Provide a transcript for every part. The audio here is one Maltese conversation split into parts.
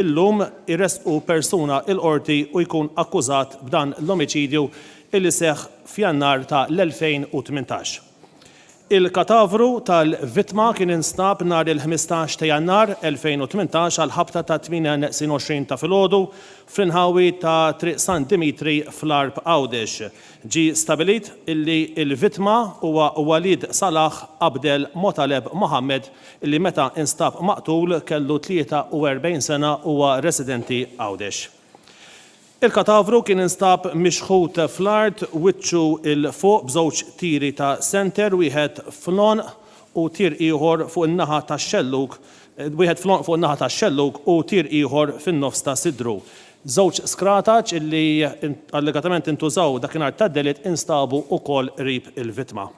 Illum iressqu persuna l-Qorti u jkun akkużat b'dan l-omiċidju illi seħħ f'Jannar ta' l-2018. Il-katavru tal-vittma kien instab nhar il-15 ta' Jannar 2018 għall-ħabta tat-tmienja neqsin 20 ta' filgħodu fl-inħawi ta' Triq San Dimitri fl-Għarb Għawdex. Ġie stabilit illi l-vittma huwa Walid Salah Abdel Motaleb Mohammed li meta instab maqtul kellu 43 sena huwa residenti Għawdex. Il-katavru kien instab mixħut fl-art wiċċu 'l fuq b'żewġ tiri ta' senter, wieħed fl-għonq u tir ieħor fuq in-naħa tax-xellug, wieħed fl-għonq fuq in-naħa tax-xellug u tir ieħor fin-nofs ta' sidru. Żewġ skrataċ li allegatament intużaw dakinhar tad-delitt instabu wkoll qrib il-vittma.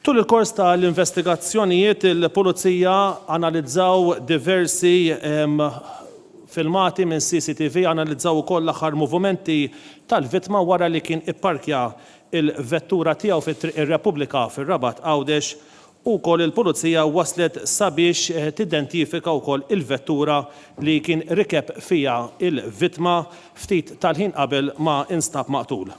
Tul il-kors ta' l-investigazzjonijiet il-Pulizija analizzaw diversi filmati minn CCTV, analizzaw ukoll l-aħħar movimenti tal-vittma wara li kien ipparkja l-vettura tiegħu fi Triq ir-Repubblika fir-Rabat Għawdex u wkoll il-Pulizija waslet sabiex tidentifika wkoll il-vettura li kien rikeb fiha l-vittma ftit tal-ħin qabel ma instab maqtul.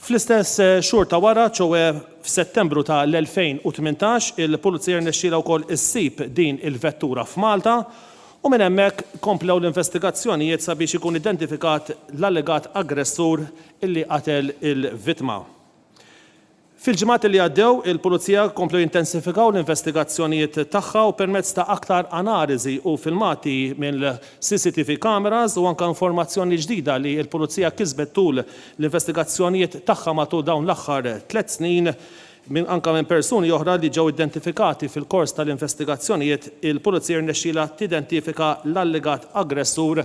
Fl-istess xhur ta' wara, ċoe f'Settembru ta' l-2018, il-Pulizija rnexxielha wkoll issib din il-vettura f'Malta u minn hemmhekk komplew l-investigazzjonijiet sabiex ikun identifikat l-allegat aggressur illi qatel il-vittma. Fil-ġimgħat li għaddew, il-Pulizija komplew jintensifikaw l-investigazzjonijiet tagħha u permezz ta' aktar analiżi u filmati mill-CCTV cameras u anke informazzjoni ġdida li l-Pulizija kisbet tul l-investigazzjonijiet tagħha matul dawn l-aħħar tlett snin minn anke minn persuni oħra li ġew identifikati fil-kors tal-investigazzjonijiet, il-Pulizija rnexxielha tidentifika l-allegat aggressur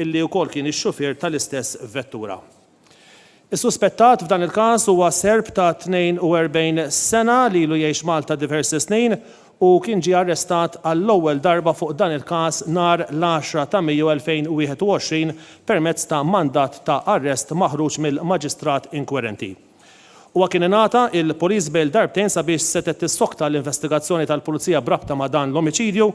illi wkoll kien ix-xufier tal-istess vettura. Is-suspettat f'dan il-każ huwa Serb ta' 42 sena li ilu jgħix Malta diversi snin u kien ġie arrestat għall-ewwel darba fuq dan il-każ nhar l-għaxra ta' Mejju 2021 permezz ta' mandat ta' arrest maħruġ mill-Maġistrat inkwirenti. Huwa kien ingħata il-police bail darbtejn sabiex setgħet tissokta l-investigazzjoni tal-Pulizija b'rabta ma' dan l-omiċidju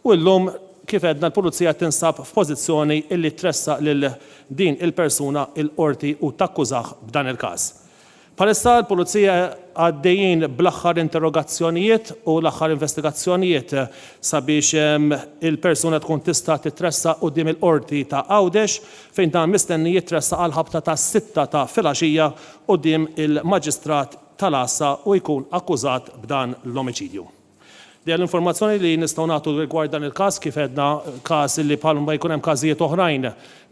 u llum kif għedna l-Pulizija tinsab f'pożizzjoni illi tressaq lil din il-persuna l-Qorti u takkużah b'dan il-każ. Bħalissa l-Pulizija għaddejjin bl-aħħar interrogazzjonijiet u l-aħħar investigazzjonijiet sabiex il-persuna tkun tista' titressaq quddiem il-Qorti ta' Għawdex fejn dan mistenni jitressaq għall-ħabta tas-sitta ta' filgħaxija quddiem il-Maġistrat tal-Għassa u jkun akkużat b'dan l-omiċidju. Dija l-informazzjoni li nistgħu nagħtu rigward dan il-każ, kif għedna, każ li bħal ma jkun hemm każijiet oħrajn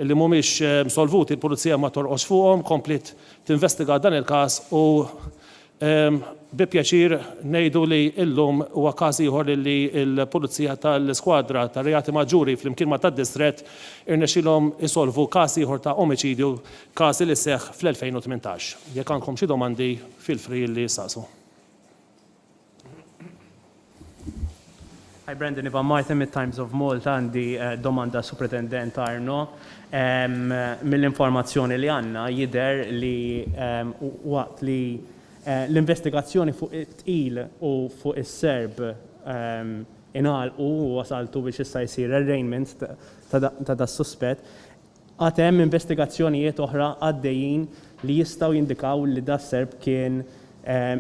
li mhumiex solvuti, il-Pulizija ma torqodx fuqhom, kompliet tinvestiga dan il-każ u bi pjaċir ngħidu li llum huwa każ ieħor li l-Pulizija tal-Iskwadra tar-Reati Maġġuri flimkien ma' tad-Distrett irnexxielhom isolvu każ ieħor ta' omiċidju, każ li seħħ fl-2018. Jekk għandkom xi domandi, feel free li ssaqsu. Hi Brandon, Ivan Martin mit-Times of Malta, għandi domanda Supretendent Arno. Mill-informazzjoni li għandna jidher li waqt li l-investigazzjoni fuq it-tqil u fuq is-Serb ingħalqu u wasaltu biex issa jsir arraignment ta' das-suspett, Għad hemm investigazzjonijiet oħra għaddejjin li jistgħu jindikaw li das-Serb kien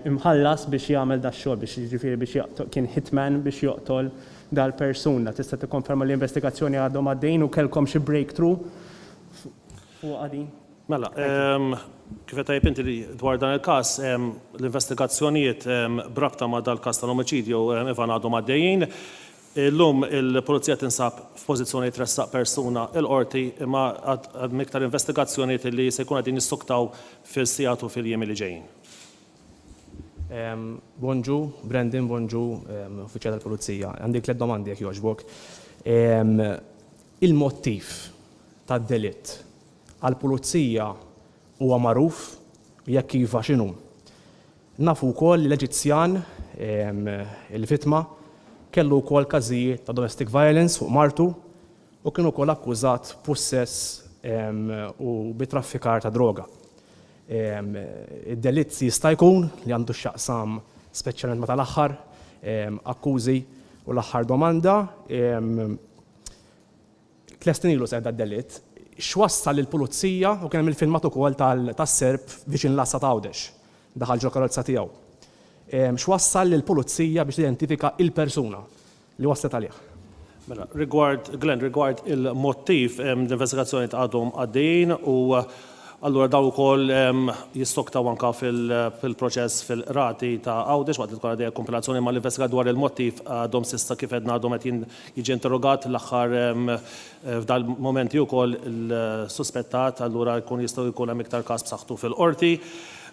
imħallas biex jagħmel dax-xogħol, biex jiġifieri biex joqtol, kien hitman biex joqtol dal-persuna. Tista' tikkonferma li investigazzjoni għadhom għaddejjin u kellkom xi breakthrough fuqha din? Mela, kif għedt tajjeb inti li dwar dan il-każ, l-investigazzjonijiet b'rabta ma' dal-każ tal-omiċidju, Ivan, għadhom għaddejjin. Illum il-Pulizija tinsab f'pożizzjoni li tressaq persuna l-Qorti imma għad hemm iktar investigazzjonijiet li se jkunu qegħdin jissuktaw fis-sigħat u fil-jiem li ġejjin. Bonġu, Brandon, bonġu, Uffiċjal tal-Pulizija. Għandi tliet domandi jekk jogħġbok. Il-mottiv tad-delitt għall-Pulizija huwa magħruf? Jekk iva, x'inhu? Nafu wkoll li l-Eġizzjan, il-vittma, kellu wkoll każijiet ta' domestic violence fuq martu u kien ukoll akkużat b'pussess u bi traffikar ta' droga. Id-delitt jista' jkun li għandu x'jaqsam speċjalment ma' tal-aħħar akkużi u l-aħħar domanda. Tlestin ilu seħħ dad-delitt. X'wassal lill-Pulizija, u kien hemm il-filmat ukoll tas-Serb viċin l-għassa ta' Għawdex, daħal ġol-karozza tiegħu. X'wassal lill-Pulizija biex tidentifika il-persuna li wasslet għalih? Mela, rigward, Glenn, rigward il-mottiv, l-investigazzjonijiet għadhom għaddejjin u allura dawn ukoll jissoktaw anke fil-proċess fil-qrati ta' Għawdex waqt li tkun għaddejja l-kumpilazzjoni imma l-investigat dwar il-mottiv għadhom s'issa kif għedna għadhom qed jiġi interrogat l-aħħar f'dal-mumenti wkoll il-suspettat allura jkun jistgħu jkun hemm iktar każ b'saħħtu fil-Qorti.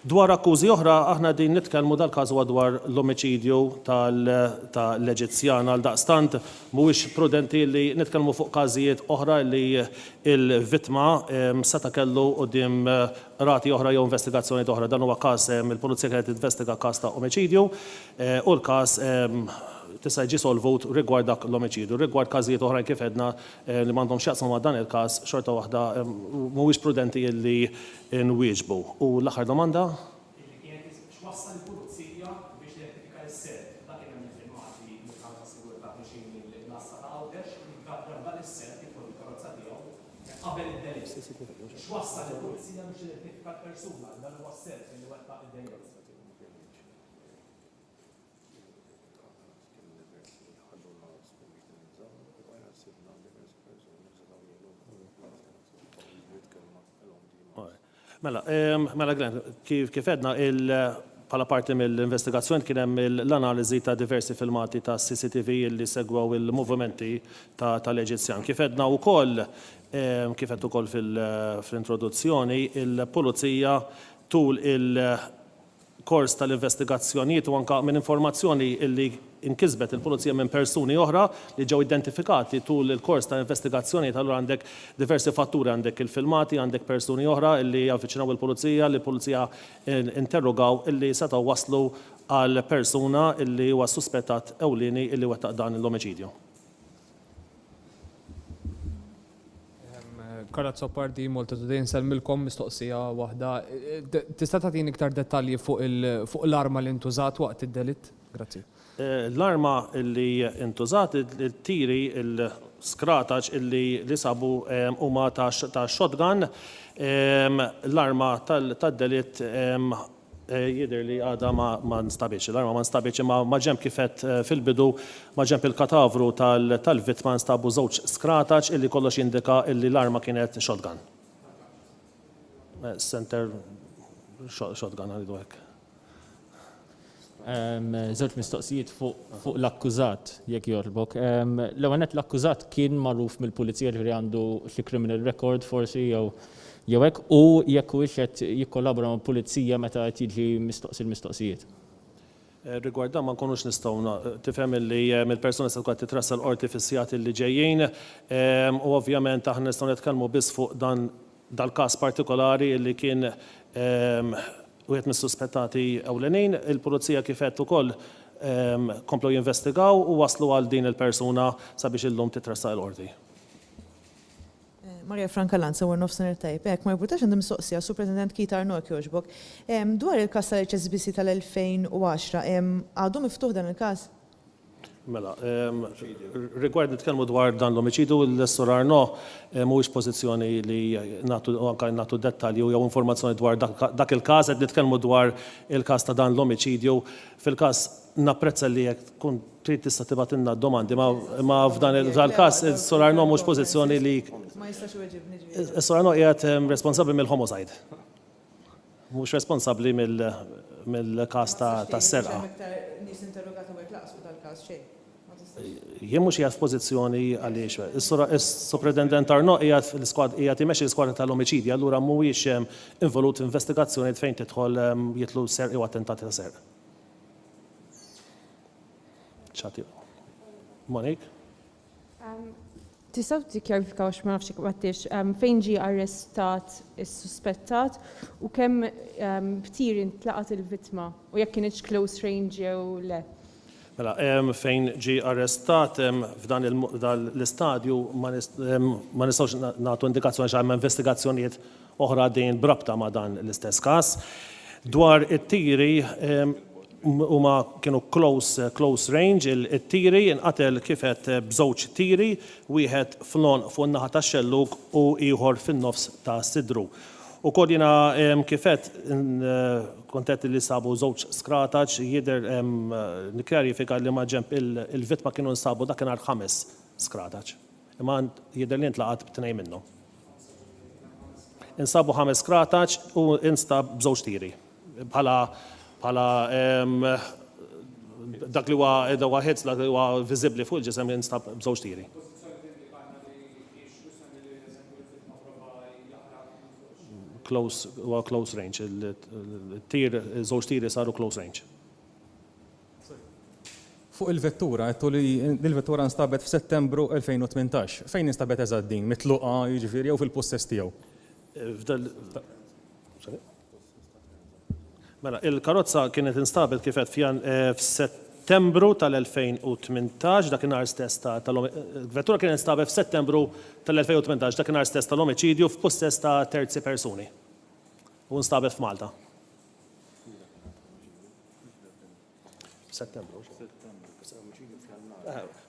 Dwar akkużi oħra aħna qegħdin nitkellmu dal-każ huwa dwar l-omiċidju tal-Eġizzjan għaldaqstant mhuwiex prudenti li nitkellmu fuq każijiet oħra li l-vittma seta' kellu quddiem qrati oħra jew investigazzjonijiet oħra. Dan huwa każ il-Pulizija kienet tinvestiga każ ta' omiċidju u l-każ tista' jiġi solvut rigward dak l-omiċidju. Rigward każijiet oħrajn kif għedna li m'għandhomx x'jaqsmu ma' dan il-każ xorta waħda mhuwiex prudenti li nwieġbu. U l-aħħar domanda? Illi kienet x'wassal il-Pulizija biex tidentifika lis-Serb. Dak kien hemm il-filmati mill-kamra tas-sigurtà viċin l-għassa ta' Għawdex li ra dan is-Serb jidħol bil-karozza tiegħu qabel id-delitt. X'wassal il-Pulizija biex tidentifika l-persuna li dan huwa s-Serb li wettaq id-delitt. Mela, mela Glenn, kif kif għedna il bħala parti mill-investigazzjoni kien hemm l-analiżi ta' diversi filmati ta' CCTV li segwew il-movimenti tal-Eġizzjan. Kif għedna wkoll, kif għedt ukoll fl-introduzzjoni, il-Pulizija tul il kors tal-investigazzjonijiet u anke minn informazzjoni li nkisbet il-Pulizija minn persuni oħra li ġew identifikati tul il-kors ta' investigazzjonijiet allura għandek diversi fatturi għandek il-filmati, għandek persuni oħra li avviċinaw il-Pulizija, li l-Pulizija interrogaw illi setgħu waslu għal persuna li huwa s-suspettat ewlieni li wettaq dan l-omiċidju. Karl Azzopardi, Malta Today, nsellmilkom mistoqsija waħda. Tista' tagħtini iktar dettalji fuq l-arma li ntużat waqt id-delitt? Grazzi. L-arma li ntużat, it-tiri, il-skrataċ li sabu huma ta' shotgun. L-arma tad-delitt Jidher li għadha ma nstabitx. L-arma ma nstabitx imma maġenb kif għedt fil-bidu, maġenb il-katavru tal-vittma nstabu żewġ skrataċ illi kollox jindika illi l-arma kienet shotgun. Center shotgun ngħidu hekk. Żewġ mistoqsijiet fuq l-akkużat, jekk jogħġbok. L-ewwel nett l-akkużat kien magħruf mill-pulizija, ġifieri għandu xi criminal record forsi jew jew hekk, u jekk huwiex qed jikkollabora mal-pulizija meta qed jiġi mistoqsi l-mistoqsijiet. Rigward dan ma nkunux nistgħu tifhem illi mill-persuna se tkun qed titressaq l-Qorti fis-sigħat illi ġejjin u ovvjament aħna nistgħu nitkellmu biss fuq dan dal-każ partikolari illi kien wieħed mis-suspettati ewlenin. Il-Pulizija kif għedt ukoll komplew jinvestigaw u waslu għal din il-persuna sabiex illum titressaq il-Qorti. Maria Franca Lanza, War Nofsinhar Tajjeb. Hekk, ma jimpurtax għandi mistoqsija, Superintendent Keith Arnaud jekk jogħġbok. Dwar il-każ tal-HSBC tal-2010, għadu miftuħ dan il-każ? Mela, rigward nitkellmu dwar dan l-omiċidju, l-Sur Arnaud mhuwiex f'pożizzjoni li nagħtu anke nagħtu dettalji jew informazzjoni dwar dak il-każ, qed nitkellmu dwar il-każ ta' dan l-omiċidju. Fil-każ napprezza li jekk tkun trid tista' tibgħatilna d-domandi, imma f'dan il-każ is-Sur Arnaud mhux f'pożizzjoni li. Ma jistax iweġibni ġifieri. Is-Sur Arnaud qiegħed responsabbli mill-homicide. Mhux responsabbli mill-każ tas-serqa. Jien mhux qiegħed f'pożizzjoni għaliex is-Supretendent Arnaud qiegħed fl-iskwad qiegħed imexxi l-iskwadra tal-omiċidji allura mhuwiex involut f'investigazzjonijiet fejn tidħol jidħlu serq jew attentati ta' serq. Monique? Tistgħu tikkjarifikaw għax ma nafx jekk għedtiex fejn ġie arrestat is-suspettat u kemm b'tiri ntlaqat il-vittma u jekk kinitx close range jew le? Mela, fejn ġie arrestat f'dan l-istadju ma nistgħux nagħtu indikazzjoni għax hemm investigazzjonijiet oħra għaddejjin b'rabta ma' dan l-istess każ. Dwar it-tiri. Huma kienu close close range it-tiri, inqatel kif għedt b'żewġ tiri, wieħed fl-għonq fuq in-naħa tax-xellug u ieħor fin-nofs ta' sidru. Ukoll jiena kif għedt kont għedt li sabu żewġ skrataċ, jidher nikkjarifika li maġenb il-vittma kienu nsabu dakinhar ħames skrataċ. Imma jidher li ntlaqat b'tnejn minnhom. Insabu ħames skrataċ u instab b'żewġ tiri. Bħala bħala dak li huwa huwa hits dak li huwa viżibbli fuq il-ġisem instab b'żewġ tiri. Close huwa close range. Il-tir, żewġ tiri saru close range. Fuq il-vettura, għedtu li l-vettura nstabet f'Settembru 2018. Fejn instabet eżatt din? Mitluqa, jiġifieri, jew fil-pussess tiegħu? Mela, il-karozza kienet instabet kif għedt f'Settembru tal-2018, dakinhar stess ta' il-vettura kienet instabet f'Settembru tal-2018, dakinhar stess tal-omiċidju f'pussess ta' terzi persuni. U nstabet f'Malta. F'Settembru.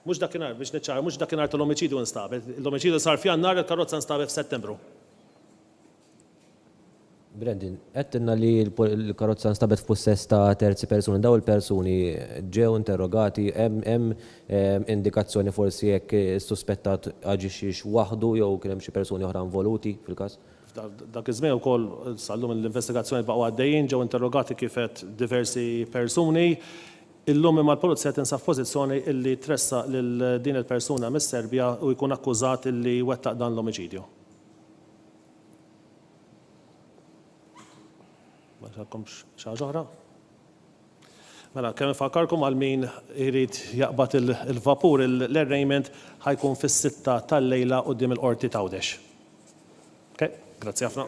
Mhux dakinhar, biex niċċara, mhux dakinhar tal-omiċidju instabet. L-omiċidju sar f'Jannar, il-karozza nstabet f'Settembru. Brandon, għedtilna li l-karozza nstabet f'pussess ta' terzi persuni. Dawn il-persuni ġew interrogati, hemm indikazzjoni forsi jekk is-suspettat aġixxiex waħdu jew kien hemm xi persuni oħra involuti fil-każ? Dak iż-żmien ukoll sal-lum l-investigazzjonijiet baqgħu għaddejjin, ġew interrogati kif għedt diversi persuni. Illum imma l-Pulizija tinsab f'pożizzjoni illi tressaq lil din il-persuna mis-Serbja u jkun akkużat illi wettaq dan l-omiċidju. Ma għandkomx xi ħaġa oħra? Mela, kemm infakkarkom għal min irid jaqbad il-vapur l-arraignment ħa jkun fis-sitta tal-lejla quddiem il-Qorti t'Għawdex. Ok, grazzi ħafna.